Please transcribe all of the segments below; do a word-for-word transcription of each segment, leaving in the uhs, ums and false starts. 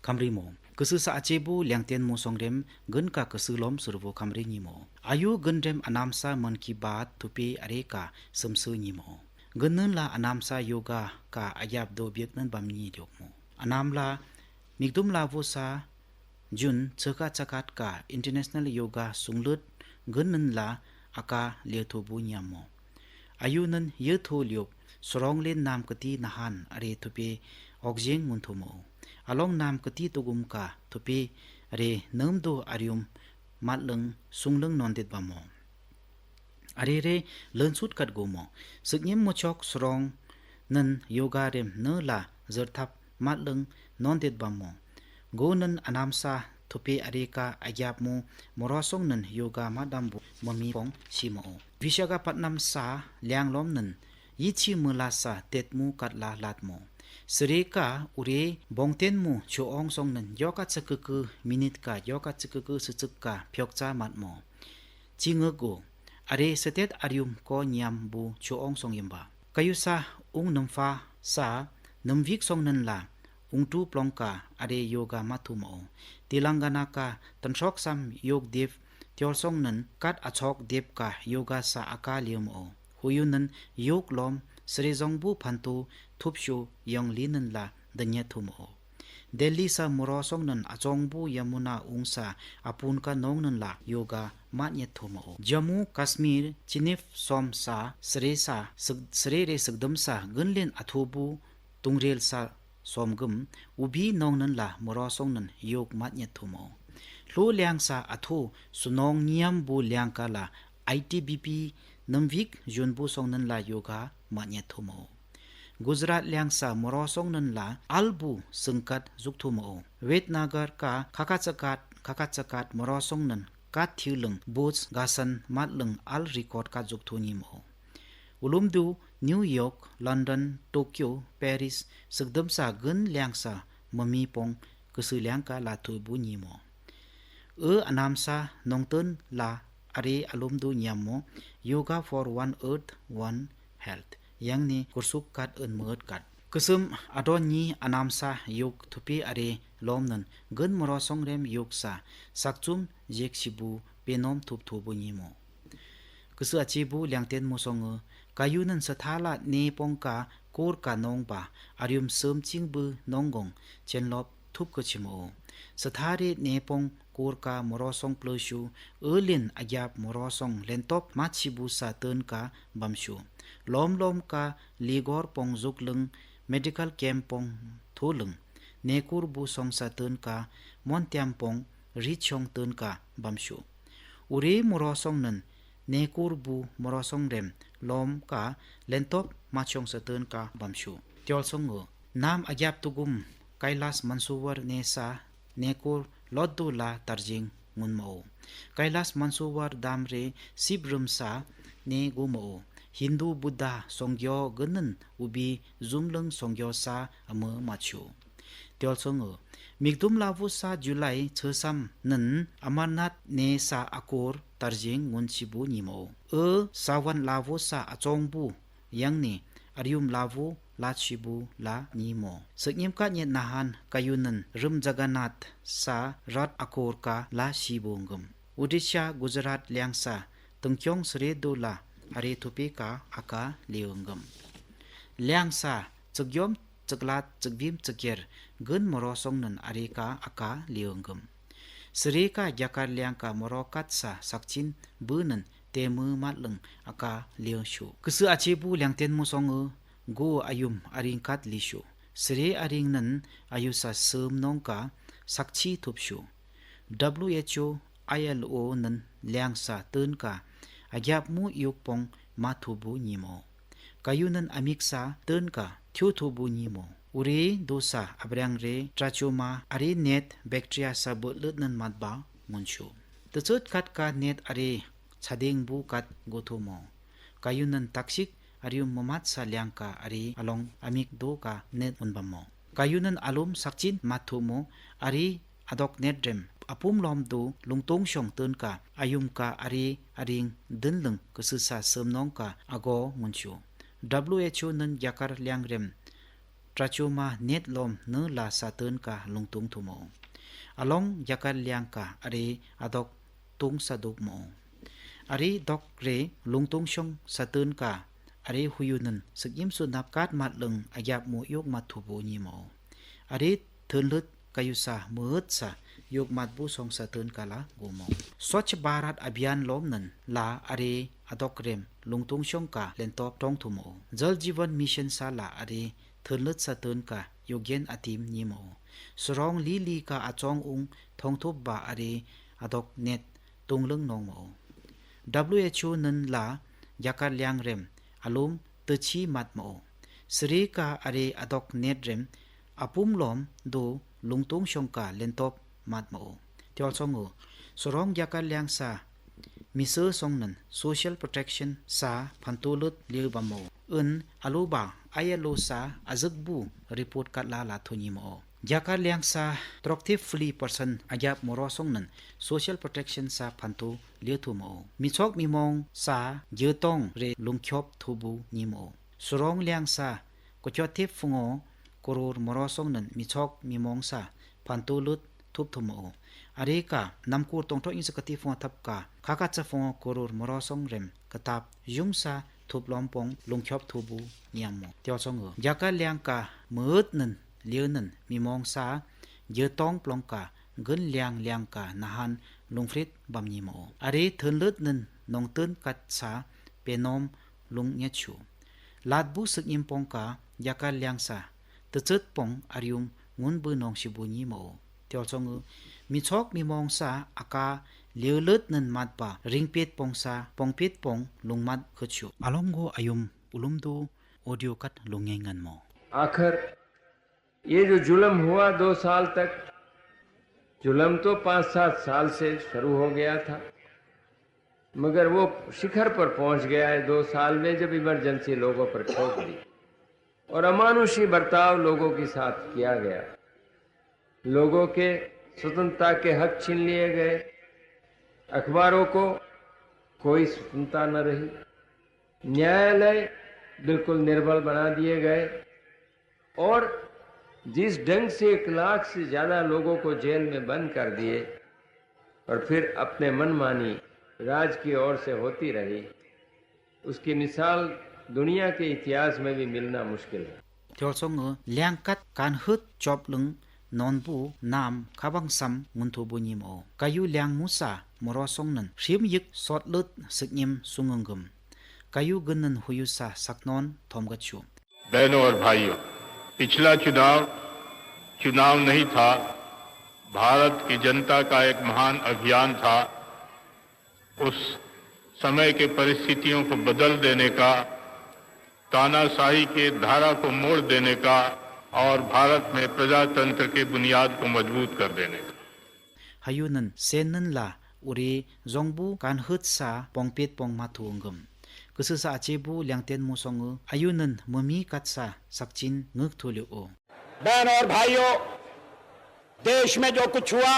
khamri mo. Kusisa achebu liangten musongrem gin ka kusulom survo khamri nyi mo. Ayu ginrem anamsa Mann Ki Baat thupi are ka sumsu nyi mo. Ginnin la anamsa yoga ka agyap do biaknen bamnyi diok mo. Anam la mikdum lavusa June chaka chakat ka International Yoga Sunglut ginnin la aka liathubu nyam mo. Ayunen yethu liop, sorong len nam kati nahan are thupe okjeng ngunthu mo. Along nam kati tugum ka thupe are nemdu arium matleng sungleng nondet bamo. Are re lensut kat gumo. Siknyim muchok sorong nen yoga rem ne la zerthap matleng nondet bamo. Gonen anamsa thupe are ka agyap mu morosong nen yoga madam bu mami pong simo. Vishakhapatnam sa lianglom nen yichi mela sa tetmu katla latmo. Sere ka ure bongten mu chuong song nen yoka tsakeke minit ka yoka tsakeke setsek ka pyokcha matmo. Chingego, are setet arium ko nyam bu chuong song yemba. Kayusa ung nemfa sa nemvik song nen la ungtu plong ka are yoga mathu mo. Telangana ka tansok sam yog dev tiol song nen kat achok dev ka yoga sa aka liu mo. Huyunen yog lom srezong bu phantu thupshu yong linen la denya thu mo. Delhi sa morosong nen achong bu Yamuna ung sa apun ka nong nen la yoga manyet thu mo. Jammu Kashmir chinif som sa sre sa seg- sre re segdem sa gunlin athu bu tungrel sa somgum ubi nong nen la morosong nen yog manyet thu mo. Hlu liang sa athu sunong nyam bu liang ka la I T B P nemvik jun bu song nen la yoga manyet thu mo. Gujarat liang sa morosong nen la al bu sengkat zuk thu mo. Vetnagar ka khaka chakat khaka chakat morosong nen kat thiu leng bus gasan matleng al record kat zuk thu nyi mo. Ulum du New York, London, Tokyo, Paris segdem sa gun liang sa mami pong kesu liang ka la thu bu nyi mo. E anamsa nongten la are alum du nyam mo, Yoga for One Earth, One Health. Yang ni kursup kat en meet kat. Kesem adon nyi anamsa yog thupi are lom nen gun morosong rem yog sa sakchum jek sibu penom thup thu bu nyi mo. Kesu achi bu liangten musong e, kayunen sethala ne pong ka kur ka nong ba, arium sem ching bu nong gong, chenlop thup ke chimo. Sethare ne pong kur ka morosong pleshu, elin agyap morosong lentop machi bu sa ten ka bamshu. Lom lom ka ligor pong zuk leng, medical camp pong thu leng, ne kur bu song sa ten ka, mon tiam pong ri chong ten ka bamshu. Uri morosong nen, ne kur bu morosong rem, lom ka lentop machong sa ten ka bamshu. Tiol song e, nam agyap tugum, Kailash Mansarovar ne sa, ne kur lot du la tarjing ngun mo. Kailash Mansarovar dam re sip rum sa ne gu mo. Hindu Buddha songyo genen ubi zumleng songyo sa ame machu. Tiol song e, mikdum lavu sa July chesam nen Amarnath ne sa akur tarjing ngun sibu nyi mo. E sawan lavu sa achong bu, yang ni arium lavu la sibu la nyi mo. Seknyim ka nyet nahan kayunen rum Jagannath sa rat akur ka la sibu ngem. Odisha Gujarat liang sa tengkyong sere du la are thupi ka aka liu ngem. Liang sa tsekyom tsaklat tsakvim tsakyer gun morosong nen are ka aka liu ngem. Sere ka gyakar liang ka morokat sa sakchin bu nen temu matleng aka liu shu. Kesu achi bu liangten musong e, gu ayum aring kat li shu. Sere aring nen ayu sa sem nong ka sakchi thup shu. W H O, I L O nen liang sa ten ka agyap mu yuk pong ma thu bu nyi mo. Kayunen amik sa ten ka thiu thu bu nyi mo. Uri du sa abriang re trachoma are net bacteria sa butlut nen mat ba ngun shu. Techet kat ka net are chading bu kat gu thu mo. Kayunen taksik arium mamat sa liang ka ari along amik du ka net un bam mo. Kayunen alum sakchin mat thu mo, ari adok net rem apum lom du lungtung shong ten ka ayum ka ari aring den leng kesu sa sem nong ka ago ngun shu. W H O nen gyakar liang rem Trachuma net lom nila satön ka lungtung thumo. Along Yakarliang ka are adok tung saduk mo. Are dok re lungtung shong satön ka are huyunün sikyim sunap kat mat lung ayap mo yok mat thubo nyi mo. Are thönlüt kayusa mööt sa yok mat bu song satön ka la gumo. Swachh Bharat Abhiyan lomnün la are adok rem lungtung shong ka lentop tong thumo. Jal Jeevan Mission sa la are thönlüt satön ka yogyen atim nyi mo. Surong lili ka achong ung thongthup ba are adok net tunglung nong mo. W H O nün la Yakarliang rem alum tüchi mat mo. Sri ka are adok net rem apum lom du lungtung shong ka lentop mat mo. Tiol song u. Surong Yakarliang sa misö songnün social protection sa phantulut liu bamo. Un alu ba ayalo sa azük bu report kat la la thunyi mo. Yakarliang sa trokthip fuli person ayap moro songnün social protection sa phantu liu thu mo. Michok mimong sa jütong re lungkhyop thubu nyi mo. Surong liang sa kuchothip fungo kurur moro songnün michok mimong sa phantulut thup thumo. Are ka namkur tongthok nyi sa kati fungo thap ka khakat sa fungo kurur moro song rem katap yung sa thup lompong lungkhyop thubu nyi mo. Tiol song u. Yakarliang ka möötnün liunün mimong sa jütong plong ka gün liang liang ka nahan lungfrit bam nyi mo. Are thönlütnün nongtün kat sa penom lung nyet shu. Latbu sük nyimpong ka Yakarliang sa tütsütpong arium ngun bu nong shibu nyi mo. Tiol song u. Michok mimong sa aka liulütnün mat ba ringpitpong sa pongpitpong lung mat khütshu. Along go ayum ulum du audio kat lung ngen ngan mo. आखिर ये जो जुल्म हुआ दो साल तक, जुल्म तो पाँच सात साल से शुरू हो गया था, मगर वो शिखर पर पहुंच गया है दो साल में, जब इमरजेंसी लोगों पर ठोक दी और अमानुषी बर्ताव लोगों के साथ किया गया। लोगों के स्वतंत्रता के हक छीन लिए गए, अखबारों को कोई स्वतंत्रता न रही, न्यायालय बिल्कुल निर्बल बना दिए गए और जिस ढंग से एक लाख से ज्यादा लोगों को जेल में बंद कर दिए और फिर अपने मनमानी राज की ओर से होती रही, उसकी मिसाल दुनिया के इतिहास में भी मिलना मुश्किल है। Tiol song u, liang kat kanhut chop lung nonbu nam khabang sam ngun thubu nyi mo. Kayu liang musa moro songnün shim yik sotlut sük nyim sungungum. Kayu günnün huyu sa saknon thomgat shu. बहनों और भाइयों, पिछला चुनाव चुनाव नहीं था, भारत की जनता का एक महान अभियान था। उस समय के परिस्थितियों को बदल देने का, तानाशाही के धारा को मोड़ देने का और भारत में प्रजातंत्र के बुनियाद को मजबूत कर देने का। Hayunün sennün la uri zongbu kanhut sa pongpit pong mathu ungum. Küsü sa achebu liangten musong u ayunün mami kat sa sakchin ngük thuli u. बहनों और भाइयों, देश में जो कुछ हुआ,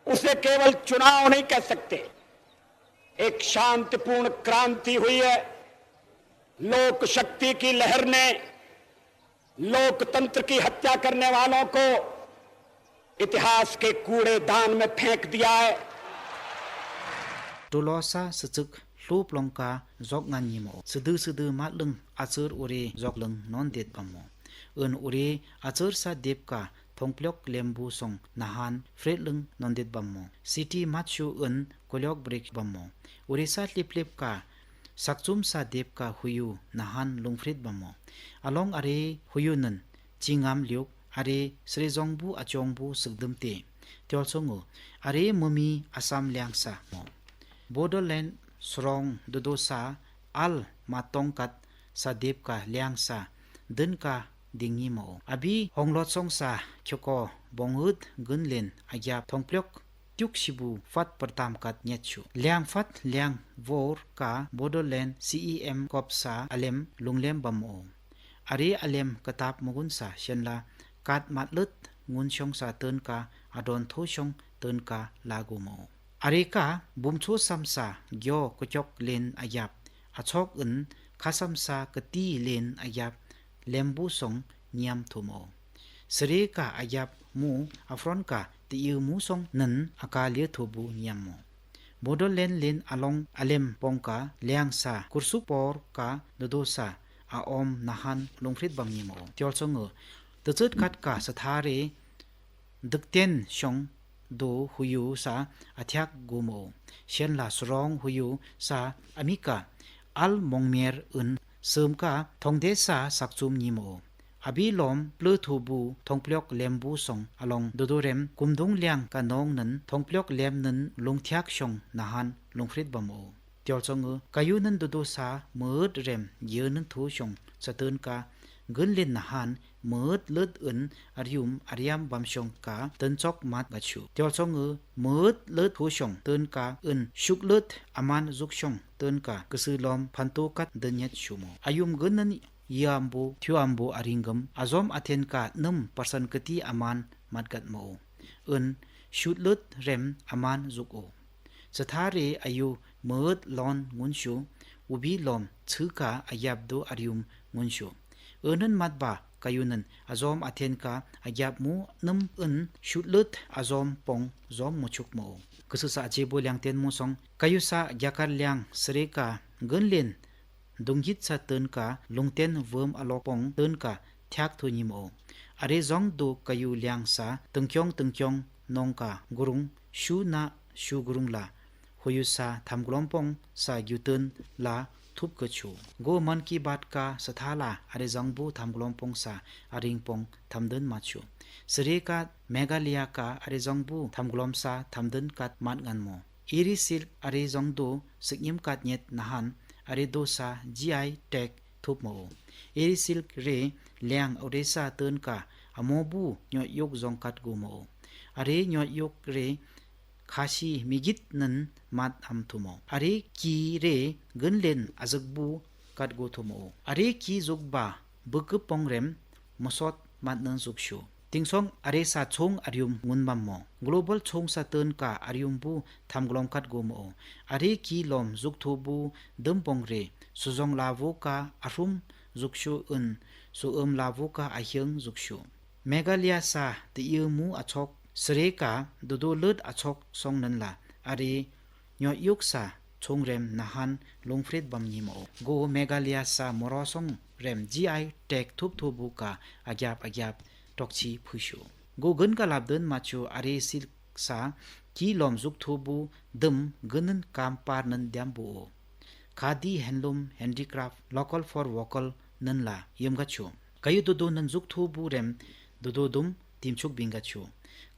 उसे केवल चुनाव नहीं कह सकते। एक शांतिपूर्ण क्रांति हुई है। लोक शक्ति की लहर ने लोकतंत्र की हत्या करने वालों को इतिहास के कूड़ेदान में फेंक दिया है। Tulosa süchük hlup longka zok ngan nyi mo. Südü südü matlung achür uri zok lung nondit bammo. Un uri achür sa dipka thongpliok lembu song nahan fret lung nondit bammo. City matshu un kuliok brik bammo. Uri sa liplip ka sakchum sa dipka huyu nahan lungfrit bammo. Along are huyunün chingam liuk are sri zongbu achongbu sükdümte. Tiol song u are mami Assam liang sa mo. Bodoland srong dodo sa al matong kat sa dipka liang sa dünka ding nyi mo. Abi honglot song sa khyoko bongüt günlen ayap thongpliok tiuk shibu fat pürtam kat nyet shu. Liang fat liang vor ka Bodoland C E M kop sa alem lunglem bammo. Are alem katap mugun sa shenla kat matlut ngun shong sa tünka adon tho shong tünka lagu mo. Are ka bumchu sam sa gyo kuchok len ayap achok un khasam sa kati len ayap lembu song nyam thumo. Sere ka ayap mu afron ka tiyu mu song nen aka lie thubu nyammo. Bodolen len along alem pong ka liang sa kursuk por ka dodo sa aom nahan lungfrit bam nyimo. Tiol songo. Tecet kat ka sathare dikten shong do huyu sa athiak gumo. Shen la surong huyu sa amika al mongmer un sem ka thongde sa sakchum nyimo. Abi lom ple thubu thongpliok lembu song along dodorem kumdung liang ka nong nen thongpliok lem nen lungthiak shong nahan lungfrit bamo. Tiol songo. Kayu nen dodo sa met rem ye nen thu shong saten ka gunlen nahan met let un arium ariam bam shong ka tenchok mat gachu. Tiol songo. Met let thu shong ten ka un shuk let aman zuk shong ten ka kesu lom phanto kat denyet shumo. Ayum gun nen yam bu thiu am bu aringem azom athen ka nem persen keti aman mat gatmo. Un shut let rem aman zuk o. Sathare ayu met lon ngunshu, ubi lom tsuka ayap do arium ngunshu. Enen matba kayunen azom athen ka ayap mu nem en shutlet azom pong zom muchuk mo. Kesusa ajebu liang ten musong kayu sa jakar liang sere ka genlen dungjit sa ten ka lungten vem alok pong ten ka thiak thu nyimo. Are zong do kayu liang sa tengkyong tengkyong nong ka gurung shu na shu gurung la huyu sa thamglompong sa gyuten la thup kechu. Go man ki bat ka sathala are zangbu thamglompong sa aringpong thamden machu. Sere ka Meghalaya ka are zangbu thamglom sa thamden kat mat ngan mo. Eri silk are zangdo siknyim kat nyet nahan are do sa G I tag thup mo. Eri silk re liang ore sa ten ka amobu nyot yok zong kat gu mo. Are nyot yok re Khasi migit nen mat am thumo. Are ki re genlen azekbu kat go thumo. Are ki zukba beke pongrem mosot mat nen zukshu. Tingsong are sa chung arium ngun bammo. Global chung sa ten ka arium bu thamglom kat go mo. Are ki lom zuk thubu dem pongre suzong lavu ka arum zukshu un su em lavu ka ahyeng zukshu. Meghalaya sa te imu achok sere ka dodo lut achok song nen la are nyot yuk sa chung rem nahan lungfrit bam nyimo. Go Meghalaya sa moro song rem G I tag thup thubu ka agyap agyap tokchi phushu. Go gen ka lap den machu are silk sa ki lom zuk thubu dem genen kam par nen diam bu o. Khadi handloom handicraft local for vocal nen la yem gachu. Kayu dodo nen zuk thubu rem dodo dum timchuk bing gachu.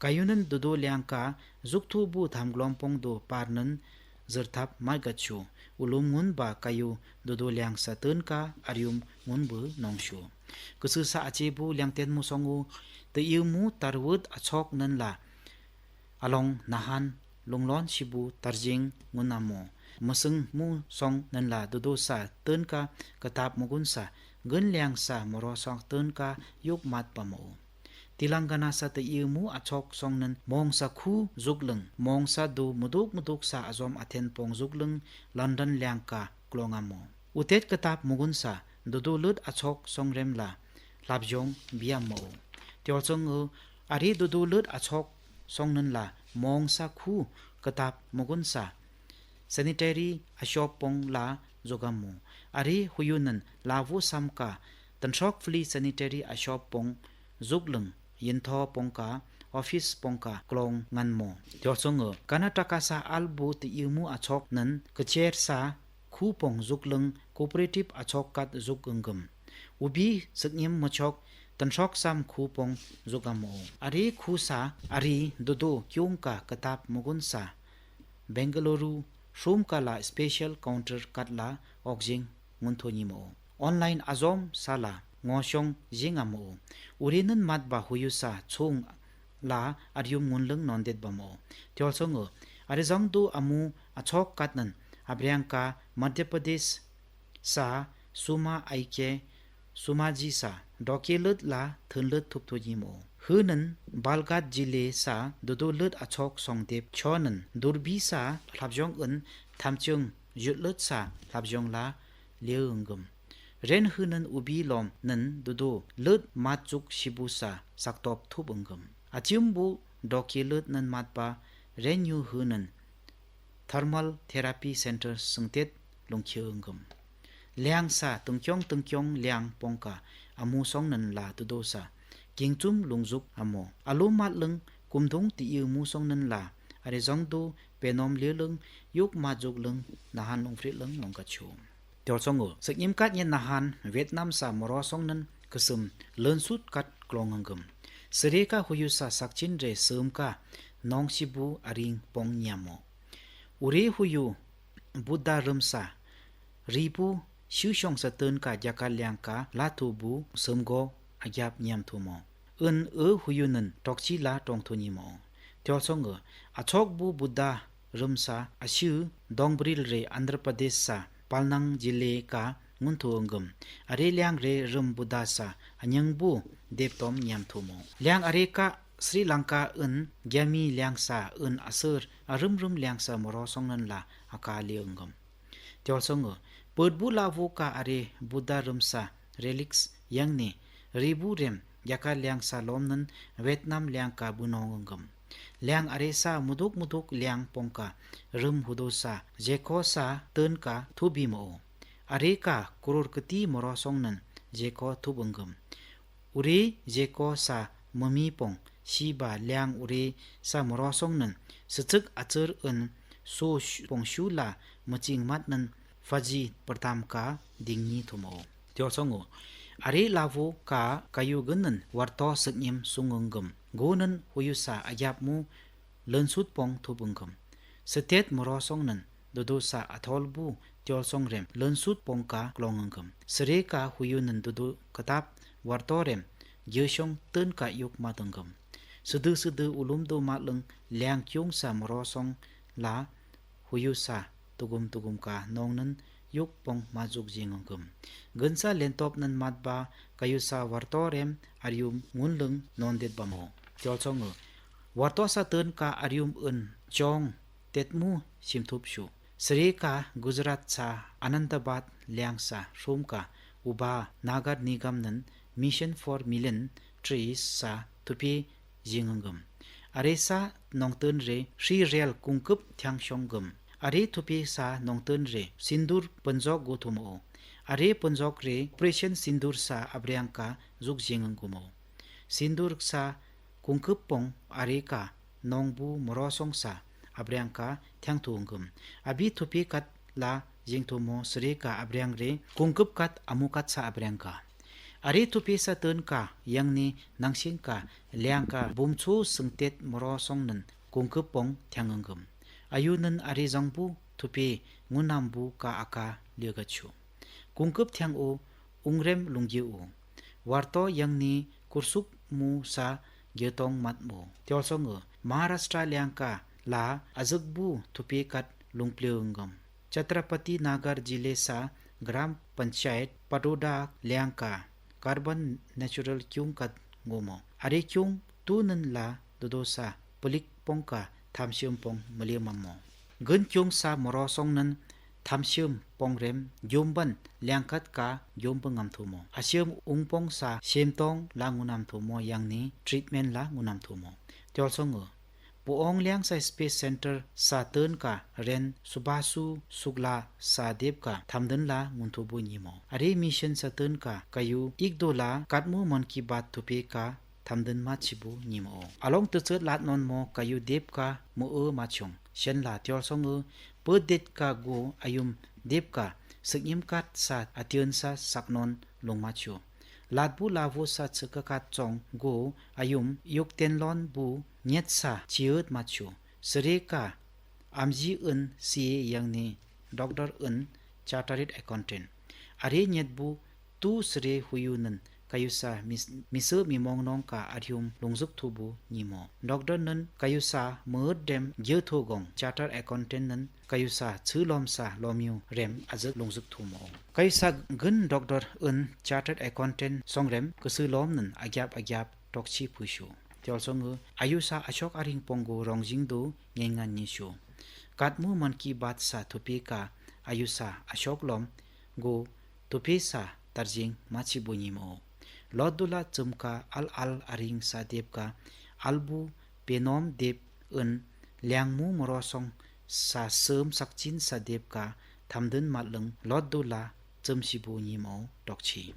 Kayu nen dodo liang ka zuk thubu thamglom pong do par nen zerthap mai gachu. Ulum ngun ba kayu dodo liang sa ten ka arium ngun bu nongshu. Kesusa ache bu liang ten mu songu te imu tarwet achok nen la along nahan lunglon shibu tarjing ngun amo. Meseng mu song nen la dodo sa ten ka ketap mugun sa gen liang sa moro song ten ka yuk mat pamo. Tilangana sa te imu achok song nen mong sa khu zukleng mong sa do muduk muduk sa azom athen pong zukleng London liang ka klong amo. Utet ketap mugun sa dodo lut achok song rem la lapjong biam mo. Tiol song u ari dodo lut achok song nen la mong sa khu ketap mugun sa sanitary ashop pong la zogam mo. Ari huyu nen lavu sam ka tenshok fli sanitary ashop pong zukleng yintho pong ka office pong ka klong ngan mo. Tiol song u Karnataka sa albu te imu achok nen kecher sa khu pong zukleng cooperative achok kat zuk engem. Ubi seknyim mochok tenshok sam khu pong zuk amo. Ari khu sa ari dodo kyung ka ketap mugun sa Bengaluru shum ka la special counter kat la okjing ngun tho nyimo. Online azom sa la ngoshong jing amo. Uri nen mat ba huyu sa chung la arium ngun leng nondet bamo. Tiol song u ari zong do amu achok kat nen abriang ka Madhya Pradesh sa suma aike suma ji sa doke lut la thun lut thup tho nyimo. Hu nen Balghat jile sa dodo lut achok song dep cho nen durbi sa lapjong un thamchung jut lut sa lapjong la leu engem. Ren hünün ubi lomnün dudu lat matzuk shibusa saktop tubungüm. Achiumbu doki latnün matba ren yu hünün Thermal Therapy Center süngtet lungkiungüm. Liangsa tungkiong tungkiong liang pongka amu songnün la dudusa kingtsum lungzuk amo. Alum matlüng kumdung tiyu mu songnün la arizongdu penom lilüng yuk matzuk lüng nahan lungfritlüng lungkachu. Tiol songu. Sünyimkat nyinahan Vietnam sa moro songnün küsüm lünsut kat klongangüm. Süreka huyu sa sakchin re sümka nongshibu aring pong nyamo. Ure huyu Buddha rümsa ribu shushong sa tünka jakal liangka latubu sümgo agyap nyamtumo. Ün ü huyunün tokchi la tongtunyimo. Tiol songu. Achokbu Buddha rümsa ashu dongbril re Andhra Pradesh sa Palnang jile ka nguntuungüm. Are liang re rüm Buddha sa anyangbu deptom nyamtumo. Liang are ka Sri Lanka ün gyami liangsa ün asür arümrüm liangsa moro songnün la akaliungüm. Tiol songu. Pütbu lavu ka are Buddha rümsa relics yangni ribu rem jakal liangsa lomnün Vietnam liangka bunongangüm. Liang are sa muduk muduk liang pongka rüm hudusa jeko sa tünka tubimo. Are ka kurur kiti moro songnün jeko tubungüm. Uri jeko sa mami pong shiba liang uri sa moro songnün sütsük atsür ün su sh- pong shula müching matnün faji pürtamka dingnitumo. Tiol songu. Are lavu ka kayu günnün warto sünyim sungungüm. Gunün huyu sa agyap mu lünsut pong tubungüm. Sütet moro songnün dudusa atolbu tiol songrem lünsut pongka klongungüm. Süreka huyunün dudu katap wartorem gyushong tünka yuk matungüm. Südü südü ulumdu matlüng liang kyungsa moro song la huyu sa tugum tugumka nongnün yuk pong matzuk jingungüm. Günsa lentopnün matba kayu sa wartorem arium ngunlüng nondet bamo. Tiol songu. Warto sa tünka arium ün chong tetmu shimtupshu. Süreka Gujarat sa Anandabad liangsa sumka uba Nagar Nigam nün Mission for Million Trees sa tupi jingungüm. Are sa nongtün re Sri Real kungküp thiangshongüm. Are tupi sa nongtün re Sindur pünzok gutumo. Are pünzok re Operation Sindur sa abriangka zuk jingungumo. Sindur sa kungküp pong are ka nongbu moro song sa abriangka thiangtuungüm. Abi tupi kat la jingtumo süreka abriang re kungküp kat amu kat sa abriangka. Are tupi sa tünka yangni nangsingka liangka bumtsu süngtet moro songnün kungküp pong thiangungüm. Ayunün are zangbu tupi ngunambu ka aka liagachu. Kungküp thiang u ungrem lunggi u. Warto yangni kursuk mu sa gyatong matmu. Tiol songu. Maharashtra liangka la azükbu tupi kat lungpliungüm. Chhatrapati Nagar jile sa Gram Panchayat Padoda liangka Carbon Natural kyung kat ngumo. Are kyung tunün la dudusa palik pongka thamshem pong mülemamo. Gün kyung sa moro songnün thamshem pongrem gyumban liangkat ka gyumbang ngamtumo. Ashem ungpong sa shemtong la ngunamtumo yangni treatment la ngunamtumo. Tiol songu. Puong liang sa Space Center sa tünka ren Subhasu Shukla sa depka thamdün la nguntubu nyimo. Are mission sa tünka kayu ikdo la katmu Mann Ki Baat tupi ka thamdün machibu nyimo. Along tütsüt latnon mo kayu depka mu-ü machung. Shenla tiol songu püdet ka gu ayum depka sünyim kat sa atyün sa saknon lungmachu. Latbu lavu sa tsüka kat song gu ayum yuktenlon bu nyet sa chiöt machu. Süreka amji ün sie yangni doctor ün chartered accountant. Are nyetbu tu süre huyunün kayusa mis-, misü mimongnong ka aryum lungzuk tubu nyimo. Doctor nün kayusa müdrem gyütugong chartered accountant nün kayusa tsülomsa lomyu rem azük lungzuk tumo. Kayusa gün doctor ün chartered accountant songrem küsülomnün agyap agyap tokchi püshu. Tiol songu ayusa ashok aring pong gu rongjing du ngengan nyishu. Katmu Mann Ki Baat sa tupi ka ayusa ashok lom gu tupi sa tarjing machibu nyimo. Lotdula chemka al al aring sa debka albu penom deb en liangmu morosong sa sem sakchin sa debka thamden malang lotdula chemsibu nyimo tokchi.